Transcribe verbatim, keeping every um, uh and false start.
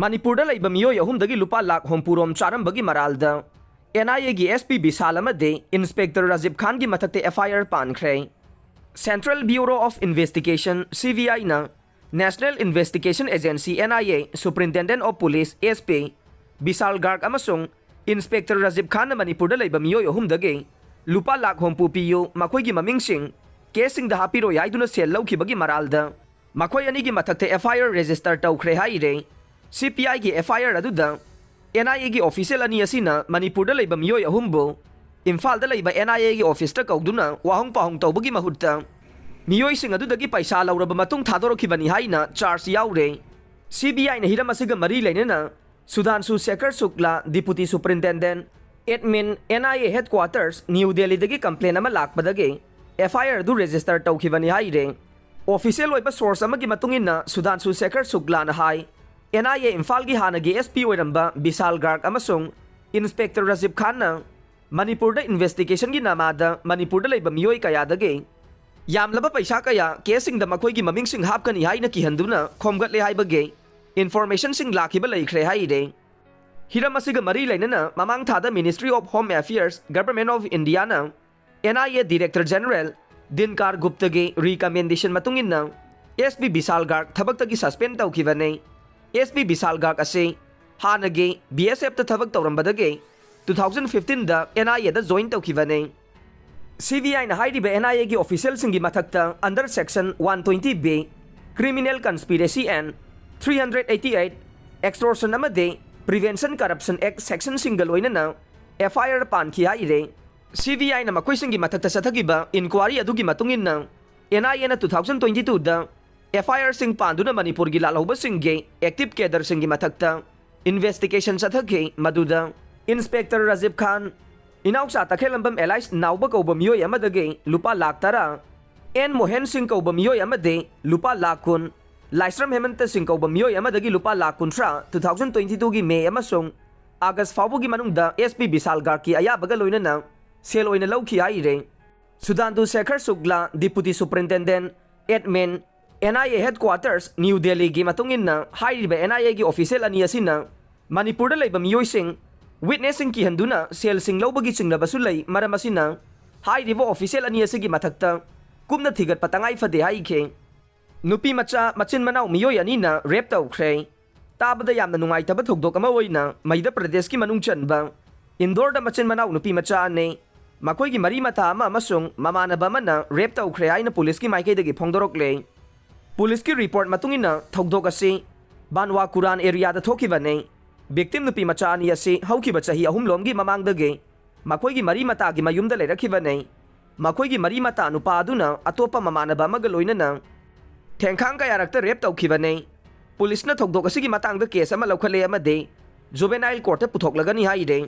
ꯃꯅꯤꯄꯨꯔꯗ ꯂꯩꯕ ꯃꯤꯑꯣꯏ ꯑꯍꯨꯝꯗꯒꯤ ꯂꯨꯄꯥ ꯂꯥꯈ ꯍꯨꯝꯐꯨ ꯔꯣꯝ ꯆꯥꯔꯝꯕꯒꯤ ꯃꯔꯥꯜꯗ ꯑꯦꯟ ꯑꯥꯏ ꯑꯦꯒꯤ ꯑꯦꯁ ꯄꯤ ꯕꯤꯁꯥꯜ ꯑꯃꯗꯤ ꯏꯟꯁꯄꯦꯛꯇꯔ ꯔꯥꯖꯤꯕ ꯈꯥꯟꯒꯤ ꯃꯊꯛꯇ ꯑꯦꯐ ꯑꯥꯏ ꯑꯥꯔ ꯄꯥꯟꯈ꯭ꯔꯦ꯫ Central Bureau of Investigation, C B I ꯅ National Investigation Agency, N I A, Superintendent of Police, S P, ꯕꯤꯁꯥꯜ ꯒꯥꯔꯒ ꯑꯃꯁꯨꯡ ꯏꯟꯁꯄꯦꯛꯇꯔ ꯔꯥꯖꯤꯕ ꯈꯥꯟꯅ ꯃꯅꯤꯄꯨꯔꯗ ꯂꯩꯕ ꯃꯤꯑꯣꯏ ꯑꯍꯨꯝꯗꯒꯤ ꯂꯨꯄꯥ ꯂꯥꯈ ꯍꯨꯝꯐꯨ ꯄꯤꯌꯨ, ꯃꯈꯣꯏꯒꯤ ꯃꯃꯤꯡꯁꯤꯡ ꯀꯦꯁꯁꯤꯡꯗ ꯍꯥꯞꯄꯤꯔꯣꯏ ꯍꯥꯏꯗꯨꯅ ꯁꯦꯜ ꯂꯧꯈꯤꯕꯒꯤ ꯃꯔꯥꯜꯗ ꯃꯈꯣꯏ ꯑꯅꯤꯒꯤ ꯃꯊꯛꯇ ꯑꯦꯐ ꯑꯥꯏ ꯑꯥꯔ ꯔꯦꯖꯤꯁꯇꯔ ꯇꯧꯈ꯭ꯔꯦ ꯍꯥꯏꯔꯦ꯫ ꯁꯤ ꯄꯤ ꯑꯥꯏꯒꯤ ꯑꯦꯐ ꯑꯥꯏ ꯑꯥꯔ ꯑꯗꯨꯗ ꯑꯦꯟ ꯑꯥꯏ ꯑꯦꯒꯤ ꯑꯣꯐꯤꯁꯤꯌꯦꯜ ꯑꯅꯤ ꯑꯁꯤꯅ ꯃꯅꯤꯄꯨꯔꯗ ꯂꯩꯕ ꯃꯤꯑꯣꯏ ꯑꯍꯨꯝꯕꯨ ꯏꯝꯐꯥꯜꯗ ꯂꯩꯕ ꯑꯦꯟ ꯑꯥꯏ ꯑꯦꯒꯤ ꯑꯣꯐꯤꯁꯇ ꯀꯧꯗꯨꯅ ꯋꯥꯍꯪ ꯄꯥꯎꯍꯪ ꯇꯧꯕꯒꯤ ꯃꯍꯨꯠꯇ ꯃꯤꯑꯣꯏꯁꯤꯡ ꯑꯗꯨꯗꯒꯤ ꯄꯩꯁꯥ ꯂꯧꯔꯕ ꯃꯇꯨꯡ ꯊꯥꯗꯣꯔꯛꯈꯤꯕꯅꯤ ꯍꯥꯏꯅ ꯆꯥꯔꯖ ꯌꯥꯎꯔꯦ꯫ ꯁꯤ ꯕꯤ ꯑꯥꯏꯅ ꯍꯤꯔꯝ ꯑꯁꯤꯒ ꯃꯔꯤ ꯂꯩꯅꯅ ꯁꯨꯙꯥꯟꯁꯨ Shekhar Shukla, Deputy Superintendent, Admin, N I A Headquarters, new ꯗꯦꯜꯂꯤꯗꯒꯤ ꯀꯝꯄ꯭ꯂꯦꯟ ꯑꯃ ꯂꯥꯛꯄꯗꯒꯤ ꯑꯦꯐ ꯑꯥꯏ ꯑꯥꯔ ꯑꯗꯨ ꯔꯦꯖꯤꯁꯇꯔ ꯇꯧꯈꯤꯕꯅꯤ ꯍꯥꯏꯔꯦ꯫ ꯑꯣꯐꯤꯁꯤꯌꯦꯜ ꯑꯣꯏꯕ ꯁꯣꯔꯁ ꯑꯃꯒꯤ ꯃꯇꯨꯡ ꯏꯟꯅ ꯁꯨꯙꯥꯟꯁꯨ ꯁꯦꯈꯔ ꯁꯨꯛꯂꯥꯅ ꯍꯥꯏ, ꯑꯦꯟ ꯑꯥꯏ ꯑꯦ ꯏꯝꯐꯥꯜꯒꯤ ꯍꯥꯟꯅꯒꯤ ꯑꯦꯁ ꯄꯤ ꯑꯣꯏꯔꯝꯕ ꯕꯤꯁꯥꯜ ꯒꯥꯔꯒ ꯑꯃꯁꯨꯡ ꯏꯟꯁꯄꯦꯛꯇꯔ ꯔꯥꯖꯤꯕ ꯈꯥꯟꯅ ꯃꯅꯤꯄꯨꯔꯗ ꯏꯟꯚꯦꯁꯇꯤꯒꯦꯁꯟꯒꯤ ꯅꯃꯥꯗ ꯃꯅꯤꯄꯨꯔꯗ ꯂꯩꯕ ꯃꯤꯑꯣꯏ ꯀꯌꯥꯗꯒꯤ ꯌꯥꯝꯂꯕ ꯄꯩꯁꯥ ꯀꯌꯥ ꯀꯦꯁꯁꯤꯡꯗ ꯃꯈꯣꯏꯒꯤ ꯃꯃꯤꯡꯁꯤꯡ ꯍꯥꯞꯀꯅꯤ ꯍꯥꯏꯅ ꯀꯤꯍꯟꯗꯨꯅ ꯈꯣꯝꯒꯠꯂꯦ ꯍꯥꯏꯕꯒꯤ ꯏꯟꯐꯣꯔꯃꯦꯁꯟꯁꯤꯡ ꯂꯥꯛꯈꯤꯕ ꯂꯩꯈ꯭ꯔꯦ ꯍꯥꯏꯔꯦ꯫ ꯍꯤꯔꯝ ꯑꯁꯤꯒ ꯃꯔꯤ ꯂꯩꯅꯅ ꯃꯃꯥꯡ ꯊꯥꯗ Ministry of Home Affairs, Government of Indiaꯅ N I A Director General Dinkar ꯒꯨꯞꯇꯒꯤ ꯔꯤꯀꯃꯦꯟꯗꯦꯁꯟ ꯃꯇꯨꯡ ꯏꯟꯅ ꯑꯦꯁ ꯄꯤ ꯕꯤꯁꯥꯜ ꯒꯥꯔꯒ ꯊꯕꯛꯇꯒꯤ ꯁꯁꯄꯦꯟ ꯇꯧꯈꯤꯕꯅꯤ꯫ ꯑꯦꯁ ꯄꯤ ꯕꯤꯁꯥꯜ ꯒꯥꯔꯒ ꯑꯁꯤ ꯍꯥꯟꯅꯒꯤ ꯕꯤ ꯑꯦꯁ ꯑꯦꯐꯇ ꯊꯕꯛ ꯇꯧꯔꯝꯕꯗꯒꯤ ꯇꯨ ꯊꯥꯎꯖꯟ ꯐꯤꯐꯇꯤꯟꯗ ꯑꯦꯟ ꯑꯥꯏ ꯑꯦꯗ ꯖꯣꯏꯟ ꯇꯧꯈꯤꯕꯅꯤ꯫ ꯁꯤ ꯕꯤ ꯑꯥꯏꯅ ꯍꯥꯏꯔꯤꯕ ꯑꯦꯟ ꯑꯥꯏ ꯑꯦꯒꯤ ꯑꯣꯐꯤꯁꯤꯌꯦꯜꯁꯤꯡꯒꯤ ꯃꯊꯛꯇ under section one twenty B, Criminal Conspiracy and three hundred eighty eight, Extortion ꯑꯃꯗꯤ Prevention Corruption Act sectionꯁꯤꯡꯒ ꯂꯣꯏꯅꯅ ꯑꯦꯐ ꯑꯥꯏ ꯑꯥꯔ ꯄꯥꯟꯈꯤ ꯍꯥꯏꯔꯦ꯫ ꯁꯤ ꯕꯤ ꯑꯥꯏꯅ ꯃꯈꯣꯏꯁꯤꯡꯒꯤ ꯃꯊꯛꯇ ꯆꯠꯊꯈꯤꯕ ꯏꯟꯀ꯭ꯋꯥꯔꯤ ꯑꯗꯨꯒꯤ ꯃꯇꯨꯡ ꯏꯟꯅ, ꯑꯦꯟ ꯑꯥꯏ ꯑꯦꯅ ꯇꯨ ꯊꯥꯎꯖꯟ ꯇ꯭ꯋꯦꯟꯇꯤ ꯇꯨꯗ ꯑꯦꯐ ꯑꯥꯏ ꯑꯥꯔꯁꯤꯡ ꯄꯥꯟꯗꯨꯅ ꯃꯅꯤꯄꯨꯔꯒꯤ ꯂꯥꯜꯍꯧꯕꯁꯤꯡꯒꯤ ꯑꯦꯛꯇꯤꯚ ꯀꯦꯗꯔꯁꯤꯡꯒꯤ ꯃꯊꯛꯇ ꯏꯟꯚꯦꯁꯇꯤꯒꯦꯁꯟ ꯆꯠꯊꯈꯤ, ꯃꯗꯨꯗ ꯏꯟꯁꯄꯦꯛꯇꯔ ꯔꯥꯖꯤꯕ ꯈꯥꯟ, ꯏꯅꯥꯎꯆꯥ ꯇꯈꯦꯜꯂꯝꯕꯝ alias ꯅꯥꯎꯕ ꯀꯧꯕ ꯃꯤꯑꯣꯏ ꯑꯃꯗꯒꯤ ꯂꯨꯄꯥ ꯂꯥꯈ ꯇꯔꯥ, ꯑꯦꯟ ꯃꯣꯍꯦꯟ ꯁꯤꯡ ꯀꯧꯕ ꯃꯤꯑꯣꯏ ꯑꯃꯗꯤ ꯂꯨꯄꯥ ꯂꯥꯈ ꯀꯨꯟ, ꯂꯥꯏꯁ꯭ꯔꯝ ꯍꯦꯃꯟꯇ ꯁꯤꯡ ꯀꯧꯕ ꯃꯤꯑꯣꯏ ꯑꯃꯗꯒꯤ ꯂꯨꯄꯥ ꯂꯥꯈ ꯀꯨꯟꯊ꯭ꯔꯥ, ꯇꯨ ꯊꯥꯎꯖꯟ ꯇ꯭ꯋꯦꯟꯇꯤ ꯇꯨꯒꯤ ꯃꯦ ꯑꯃꯁꯨꯡ ꯑꯥꯒꯁ ꯐꯥꯎꯕꯒꯤ ꯃꯅꯨꯡꯗ ꯑꯦꯁ ꯄꯤ ꯕꯤꯁꯥꯜ ꯒꯥꯔꯒꯀꯤ ꯑꯌꯥꯕꯒ ꯂꯣꯏꯅꯅ ꯁꯦꯜ ꯑꯣꯏꯅ ꯂꯧꯈꯤ ꯍꯥꯏꯔꯦ꯫ ꯁꯨꯙꯥꯟꯗꯨ Shekhar Shukla, Deputy Superintendent, Admin, N I A headquarters New Delhiꯒꯤ ꯃꯇꯨꯡ ꯏꯟꯅ, ꯍꯥꯏꯔꯤꯕ ꯑꯦꯟ ꯑꯥꯏ ꯑꯦꯒꯤ official ꯑꯅꯤ ꯑꯁꯤꯅ ꯃꯅꯤꯄꯨꯔꯗ ꯂꯩꯕ ꯃꯤꯑꯣꯏꯁꯤꯡ witnessꯁꯤꯡ ꯀꯤꯍꯟꯗꯨꯅ ꯁꯦꯜꯁꯤꯡ ꯂꯧꯕꯒꯤ ꯆꯤꯡꯅꯕꯁꯨ ꯂꯩ꯫ ꯃꯔꯝ ꯑꯁꯤꯅ ꯍꯥꯏꯔꯤꯕ official ꯑꯅꯤ ꯑꯁꯤꯒꯤ ꯃꯊꯛꯇ ꯀꯨꯞꯅ ꯊꯤꯒꯠꯄ ꯇꯉꯥꯏ ꯐꯗꯦ ꯍꯥꯏꯈꯤ꯫ ꯅꯨꯄꯤ ꯃꯆꯥ ꯃꯆꯤꯟ ꯃꯅꯥꯎ ꯃꯤꯑꯣꯏ ꯑꯅꯤꯅ rape ꯇꯧꯈ꯭ꯔꯦ꯫ ꯇꯥꯕꯗ ꯌꯥꯝꯅ ꯅꯨꯡꯉꯥꯏꯇꯕ ꯊꯧꯗꯣꯛ ꯑꯃ ꯑꯣꯏꯅ ꯃꯩꯙ꯭ꯌ ꯄ꯭ꯔꯗꯦꯁꯀꯤ ꯃꯅꯨꯡ ꯆꯟꯕ ꯏꯟꯗꯣꯔꯗ ꯃꯆꯤꯟ ꯃꯅꯥꯎ ꯅꯨꯄꯤ ꯃꯆꯥ ꯑꯅꯤ, ꯃꯈꯣꯏꯒꯤ ꯃꯔꯤ ꯃꯇꯥ ꯑꯃ ꯑꯃꯁꯨꯡ ꯃꯃꯥꯟꯅꯕ ꯑꯃꯅ rape ꯇꯧꯈ꯭ꯔꯦ ꯍꯥꯏꯅ ꯄꯨꯂꯤꯁꯀꯤ ꯃꯥꯏꯀꯩꯗꯒꯤ ꯐꯣꯡꯗꯣꯔꯛꯂꯦ꯫ ꯄꯨꯂꯤꯁꯀꯤ report ꯃꯇꯨꯡ ꯏꯟꯅ ꯊꯧꯗꯣꯛ ꯑꯁꯤ ꯕꯥꯟꯋꯥ ꯀꯨꯔꯥꯟ areaꯗ ꯊꯣꯛꯈꯤꯕꯅꯤ꯫ Victim ꯅꯨꯄꯤ ꯃꯆꯥ ꯑꯅꯤ ꯑꯁꯤ ꯍꯧꯈꯤꯕ ꯆꯍꯤ ꯑꯍꯨꯝꯂꯣꯝꯒꯤ ꯃꯃꯥꯡꯗꯒꯤ ꯃꯈꯣꯏꯒꯤ ꯃꯔꯤ ꯃꯇꯥꯒꯤ ꯃꯌꯨꯝꯗ ꯂꯩꯔꯛꯈꯤꯕꯅꯤ꯫ ꯃꯈꯣꯏꯒꯤ ꯃꯔꯤ ꯃꯇꯥ ꯅꯨꯄꯥ ꯑꯗꯨꯅ ꯑꯇꯣꯞꯄ ꯃꯃꯥꯟꯅꯕ ꯑꯃꯒ ꯂꯣꯏꯅꯅ ꯊꯦꯡꯈꯥꯡ ꯀꯌꯥꯔꯛꯇ rape ꯇꯧꯈꯤꯕꯅꯤ꯫ ꯄꯨꯂꯤꯁꯅ ꯊꯧꯗꯣꯛ ꯑꯁꯤꯒꯤ ꯃꯇꯥꯡꯗ case ꯑꯃ ꯂꯧꯈꯠꯂꯦ ꯑꯃꯗꯤ juvenile courtꯇ ꯄꯨꯊꯣꯛꯂꯒꯅꯤ ꯍꯥꯏꯔꯦ꯫